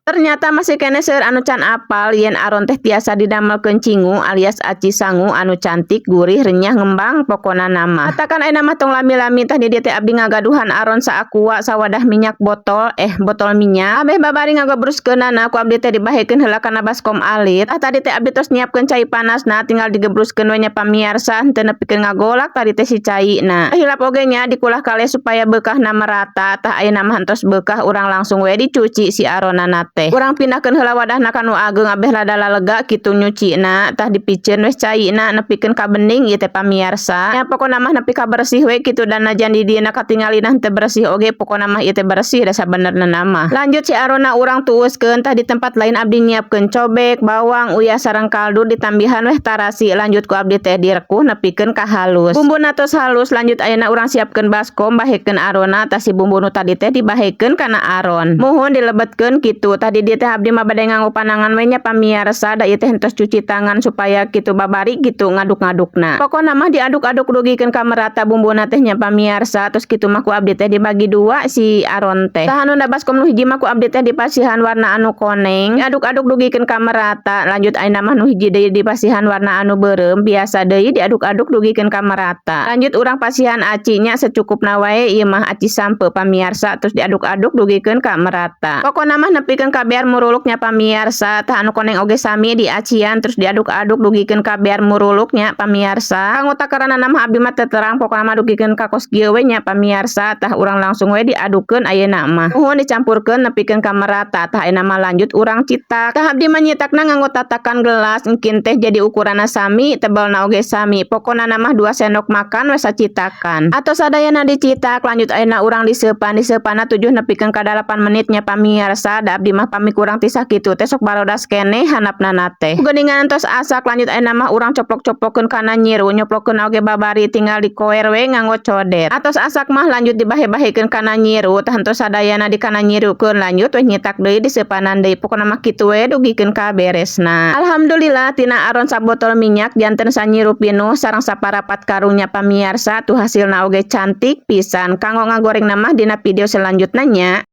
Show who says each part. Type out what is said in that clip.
Speaker 1: Ternyata masih keneh seueur anu can apal yen aron teh tiasa didamelkeun cingu alias aci sangu anu cantik, gurih, renyah, ngembang pokona nama. Katakan ayeuna mah tong lami-lami. Tah, di dieu teh abdi ngagaduhan aron saaqua, sawadah minyak botol, eh, botol minyak. Abeh babari ngagebruskeunana ku abdi teh dibahekeun heula kana baskom alit. Ah, tadi teh abdi tos nyiapkeun cai panasna, tinggal digebruskeun we nya, pamiarsa, henteu nepikeun ngagolak tadi teh si caina. Hilap oge nya dikulah kale supaya beukahna merata. Tah, ayeuna mah entos beukah, urang langsung we dicuci si aronana teh. Urang pindahkeun heula wadahna ka nu ageung abeh rada lega kitu nyucina. Tah, dipiceun weh caina nepikeun ka bening ieu teh, pamiarsa. Nya, pokona mah nepi ka bersih we kitu, dan najan di dieuna katingalina henteu bersih oge, pokona mah ieu teh bersih da sabenerna mah. Lanjut si aronna urang tuuskeun. Tah, di tempat lain abdi nyiapkeun cobek, bawang, uyah sareng kaldu, ditambihan weh tarasi. Lanjut ku abdi teh direkuh nepikeun ka halus. Bumbuna tos halus, lanjut ayeuna urang siapkeun baskom, bahekeun aronna. Tah, si bumbu nu tadi teh dibahekeun kana aron. Muhun, dilebetkeun kitu. Tadi dieu teh abdi mah bade nganggo panangan we nya, pamiarsa, da ieu teh entos cuci tangan supaya kitu babari kitu ngaduk-ngadukna. Pokona mah diaduk-aduk dugikeun ka merata bumbuna teh nya, pamiarsa. Terus kitu mah ku abdi teh dibagi dua si aron teh. Tah, anu baskom nu hiji mah ku abdi teh dipasihan warna anu koneng. Diaduk-aduk dugikeun ka merata. Lanjut ayeuna mah nu hiji deui dipasihan warna anu beureum, biasa deui diaduk-aduk dugikeun ka merata. Lanjut urang pasihan aci nya, secukupna wae, ieu mah aci sampeu, pamiarsa, terus diaduk-aduk dugikeun ka merata. Pokona mah nepikeun ka bear muruluk nya, pamiarsa. Tah, anu koneng oge sami diacian, terus diaduk-aduk dugikeun ka bear muruluk nya, pamiarsa. Kanggo takaranana mah abdi mah teu terang, pokona mah dugikeun ka kos kieu we nya, pamiarsa. Tah, urang langsung we diadukeun ayeuna mah. Muhun, dicampurkeun nepikeun ka merata. Tah, ayeuna mah lanjut urang citak. Tah, abdi mah nyitakna nganggo tatakan gelas, engkin teh jadi ukuranna sami, tebalna oge sami. Pokona mah 2 sendok makan we sacitakan. Atos sadayana dicitak, lanjut ayeuna urang diseupan. Diseupanna 7 nepikeun ka 8 menit nya, pamiarsa. Da abdi mah pami kurang ti sakitu teh sok barodas keneh handapna teh. Geuningan tos asak, lanjut ayeuna mah urang coplok-coplokeun kana nyiru. Nyoplokeun oge babari, tinggal dikoer we nganggo codet. Atos asak mah lanjut dibahe-bahekeun kana nyiru. Tah, entos sadayana di kana nyirukeun, lanjut we nyitak deui, diseupanan deui. Pokona mah kitu we dugikeun ka beresna. Alhamdulillah, tina aron sabotol minyak janten sanyiru pinuh sareng saparapat karungnya, pamiarsa. Tuh, hasilna oge cantik pisan. Kanggo ngagorengna mah dina video selanjutna nya.